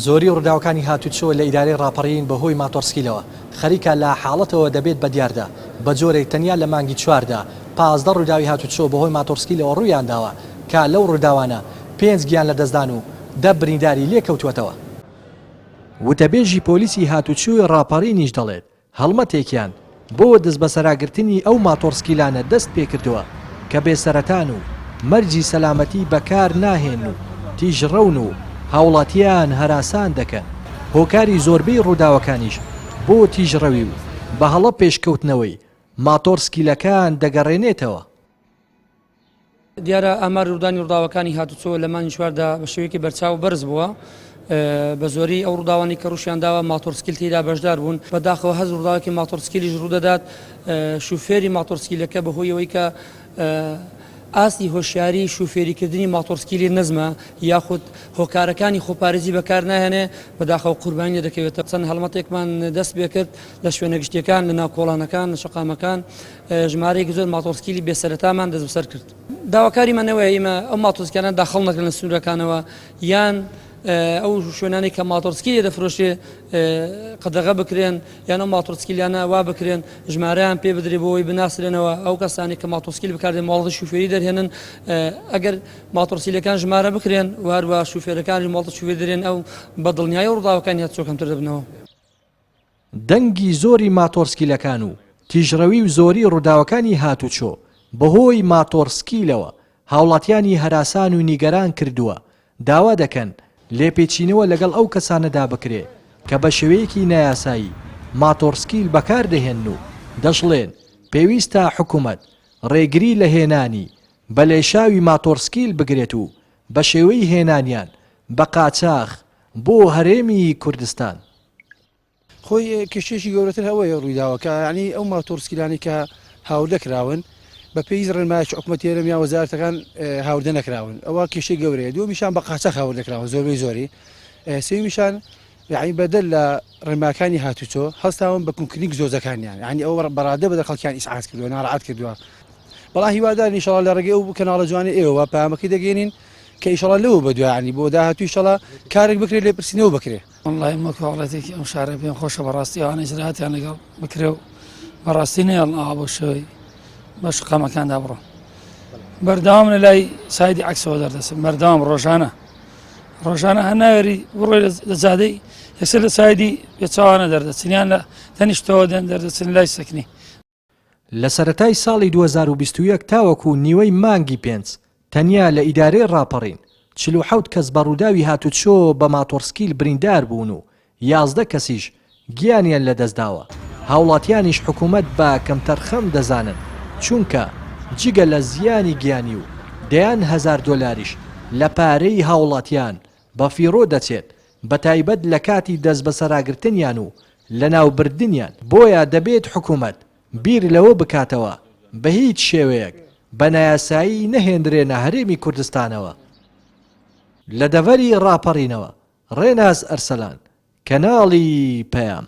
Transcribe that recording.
زۆری ڕووداوەکانی هاتوچۆ لە ئیدارەی ڕاپەڕین بەهۆی ماتۆڕسکیلەوە خەریکە لە حاڵەتەوە دەبێت بە دیاردە، بەجۆرێک تەنیا لە مانگی چواردا 15 ڕووداوی هاتوچۆ بەهۆی ماتۆڕسکیلەوە ڕوویانداوە کە لەو ڕووداوانە پێنج گیانلەدەستدان و دە برینداری لێکەوتووەتەوە. وتەبێژی پۆلیسی هاتوچۆی ڕاپەڕینیش دەڵێت، هەڵمەتێکیان بۆ دەستبەسەراگرتنی ئەو ماتۆڕسکیلانە دەست پێکردووە کە بێ سەرەتان و مەرجی سەلامەتی بەکار ناهێنن و تیژڕەون و هاوڵاتیان هەراسان دەکەن، هۆکاری زۆربەی ڕووداوەکانیش بۆ تیژڕەوی و بە هەڵە پێشکەوتنەوەی ماتۆڕسکیلەکان دەگەڕێنێتەوە. دیارە ئاماری ڕوودانی ڕووداوەکانی هاتوچۆ لە مانگی چواردا بە شێوەیەکی بەرچاو بەرز بووە. بە زۆری ئەو ڕووداوانەی کە ڕووشیان داوە ماتۆڕسکیل تێیدا بەشدار بوون. بەداخەوە هەر ڕووداوێکی ماتۆڕسکیلیش ڕوودەدات، شوفێری ماتۆڕسکیلەکە بەهۆی ئەوەی کە ئاستی هۆشیاری شوفێریکردنی ماتۆڕسکیلی نزمە یاخود هۆکارەکانی خۆپارێزی بەکار ناهێنێ، بەداخەوە قوربانی لێدەکەوێتەوە. چەند هەڵمەتێکمان دەست پێکرد لە شوێنە گشتییەکان، لە ناو کۆڵانەکان، لە شەقامەکان، ژمارەیەکی زۆر ماتۆڕسکیلی بێ سەرەتامان دەستبەسەر کرد. داواکاریمان ئەوەیە ئیمە ئەو ماتۆڕسکیلانە داخڵ نەکرێن لە سنوورەکانەوە یان ئەو شوێنانەی کە ماتۆڕسکیل لێ دەفرۆشرێ قەدەغە بکرێن یان ئەو ماتۆڕسکیلانە وا بکرێن ژمارەیان پێ بدرێ بۆ ئەوەی بناسرێنەوە ئەو کەسانەی کە ماتۆڕسکیل بەکاردێن مۆڵەتی شوفێری دەرهێنن ئەگەر ماتۆڕسکیلەکان ژمارە بکرێن و هەروە شوفێرەکانیش مۆڵەتی شوفێری دەرێن ئەو بە دڵنیایی ڕووداوەکانی هاتوچۆ کەمتر دەبنەوە. دەنگی زۆری ماتۆڕسکیلەکان و تیژڕەوی و زۆری ڕووداوەکانی هاتوچۆ بەهۆی ماتۆڕسکیلەوە هاوڵاتیانی هەراسان و نیگەران کردووە، داوا دەکەن لێپێچینەوە لەگەڵ ئەو کەسانەدا بکرێ کە بە شێوەیەکی نایاسایی ماتۆڕسکیل بەکاردەهێنن و دەشڵێن، پێویستە حکومەت ڕێگری لە هێنانی بە لێشاوی ماتۆڕسکیل بگرێت و بە شێوەی هێنانیان بە قاچاخ بۆ هەرێمی کوردستان. خۆی کێشەیەکی گەورەتر ئەوەیە ڕوویداوە کە یانی ئەو ماتۆڕسکیلانەی کە هاوردە کراون بە پێی ڕێنمایەکی حکومەتی هەرێم یان وەزارەتەکان هاوردە نەکراون ئەوە کێشەی گەورەیە دووەمیشان بە قاچاخ هاوردە کراون زۆربەی زۆری سێیەمیشان یعنی بەدەر لە ڕێنماکانی هاتوچۆ هەستاون بە کونکردنی گزۆزەکانیان یعنی ئەوە بەڕادە بەدەر خەڵکیان ئیسعاج کردووە ناڕەحەت کردووە بەڵام هیوادارین ئیشەڵا لە ڕێگەی ئەو کەناڵە جوانەی ئێوە پەیامەکەی دەگەێنین کە ئیشەڵا لەوە بەدوا یعنی بۆ داهاتوو ئیشەڵا کارێک بکرێت لێپرسینەوە بکرێت وەڵڵاهی من وەک هاوڵاتیەکی ئەم شارە پێم خۆشە بەڕاستی ئەوانە ئیجرائاتیان لەگەڵ بکرێ و بەڕاستی نەیەڵن ئاوا بەو شێوەی بە شەقامەکاندا بڕۆن بەردەوام لە لای سایدی عەکسەوە دەردەچن بەردەوام ڕۆژانە ڕۆژانە هەر ناوێری بڕۆی لە جادەی یەکسەر لە سایدی پێچەوانە دەردەچن یان لە تەنیشتەوە دێن دەردەچن لای سەکنی لە سەرەتای ساڵی 2021 تاوەکو نیوەی مانگی پێنج تەنیا لە ئیدارەی ڕاپەڕین 47 کەس بە ڕووداوی هاتوچۆ بە ماتۆڕسکیل بریندار بوون و 11 کەسیش گیانیان لەدەستداوە، هاوڵاتیانیش حکومەت بە کەمتەرخەم دەزانن، چونکە جگە لە زیانی گیانی و دەیان هەزار دۆلاریش لە پارەی هاوڵاتیان بەفیڕۆ دەچێت، بەتایبەت لەکاتی دەستبەسەراگرتنیان و لەناوبردنیان، بۆیە دەبێت حکومەت بیر لەوە بکاتەوە بەهیچ شێوەیەک بە نایاسایی نەهێندرێنە هەرێمی کوردستانەوە. لە دەڤەری ڕاپەڕینەوە، ڕێناس ئەرسەلان، کەناڵی پەیام.